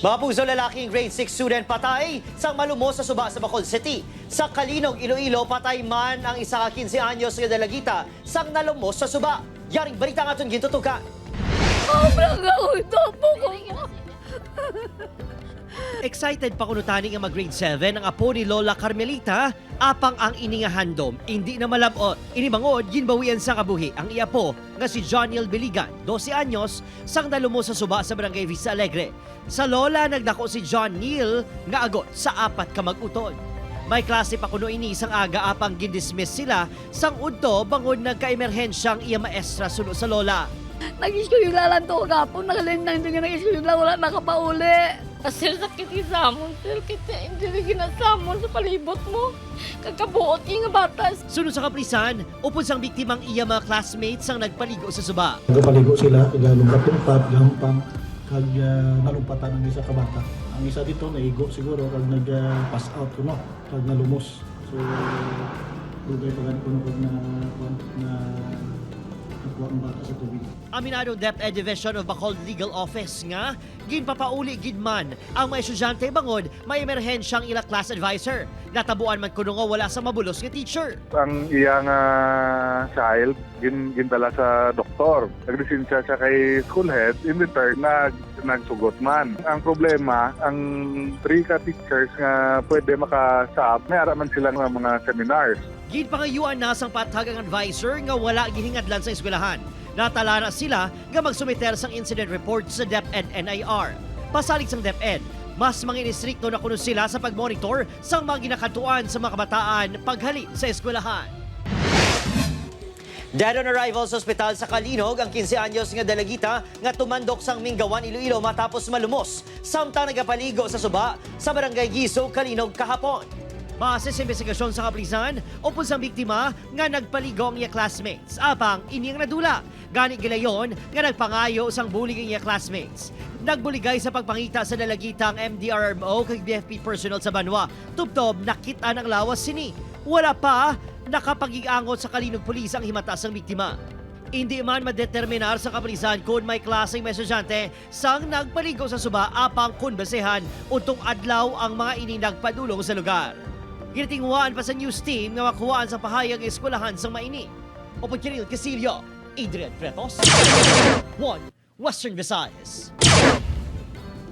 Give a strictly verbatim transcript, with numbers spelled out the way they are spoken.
Mapuso, lalaking grade six student patay sang malumos sa suba sa Bacolod City. Sa Calinog, Iloilo, patay man ang isa ka quince anyos nga dalagita sang nalumos sa suba. Yaring balita nga aton gintutukan. Sobra nga uy, topo ko mo. Excited pa kuno tani nga mag grade seven ang apo ni Lola Carmelita, apang ang ini nga handom indi na malab-ot. Ini bangod ginbawian sa kabuhi ang iya apo nga si John Neil Biligan, dose anyos, sang nalumos sa suba sa Barangay Vista Alegre. Sa lola, nagdako si John Neil nga agot sa apat ka mag-utod. May klase pa kuno ini sang aga, apang gindismiss sila sang udto bangod nagkaemerhensya ang iya maestra suno sa lola. Nag-eskwela lang to gapon, nakalindang din nga nag-eskwela, wala nakapauli. Ah, sir, sakit sa amon, sir. Kita hindi na ginasamon sa palibot mo. Kagkabuot nga bata. Suno sa kapulisan, upod sang biktima ang iya mga classmates ang nagpaligo sa suba. Nagapaligo sila, kag lumpat-lumpat, gahampang, kag, ah, nalumpatan ang isa ka bata. Ang isa dito, naigo siguro, kag nag, ah, pass out kuno, kag nalumos. So, dugay pa gani kuno kag na, kuwan, na, nakuha ang bata sa tubig. Aminado ang DepEd Division of Bacolod Legal Office nga ginpapauli gid man ang mga estudyante bangod may emerhensya ang ila class advisor. Natabuan man kuno nga wala sa mabulos nga teacher. Ang iya nga child gin-, gindala sa doktor. Naglisensya siya kay school head, in return nag-, nagsugot man. Ang problema, ang three ka teachers nga pwede makasab, may ara man sila nga mga seminars. Ginpangayuan na sang patag ang advisor nga wala gihingadlan sa eskwelahan. Natala na sila nga magsumiter sang incident report sa DepEd N I R. Pasalig sang DepEd, mas mangin-istrikto na kuno sila sa pagmonitor sang mga ginakadtuan sa mga kabataan paghalin sa eskwelahan. Dead on arrival sa ospital sa Calinog ang quince anyos nga dalagita nga tumandok sang Mingawan, Iloilo, matapos malumos samtang nagapaligo sa suba sa Barangay Giso, Calinog, kahapon. Base sa imbestigasyon sa kapulisan, upod sang biktima nga nagpaligo ang iya classmates, apang ini ang nadula. Gani gilayon nga nagpangayo sang bulig ang iya classmates. Nagbuligay sa pagpangita sa dalagita ang M D R R M O kag B F P personnel sa banwa, tubtob nakit-an ang lawas sini. Wala pa nakapagig-angot sa Calinog Police ang himata sang biktima. Indi man madeterminar sa kapulisan kon may klaseng mga estudyante sang nagpaligo sa suba, apang kon basehan udtong adlaw ang mga ini nagpadulong sa lugar. Ginatinguhaan pa sa news team nga makuhaan sa pahayag ang eskwelahan sang mga ini. Upod kay Neil Castillo, Adrian Pretos, One Western Visayas.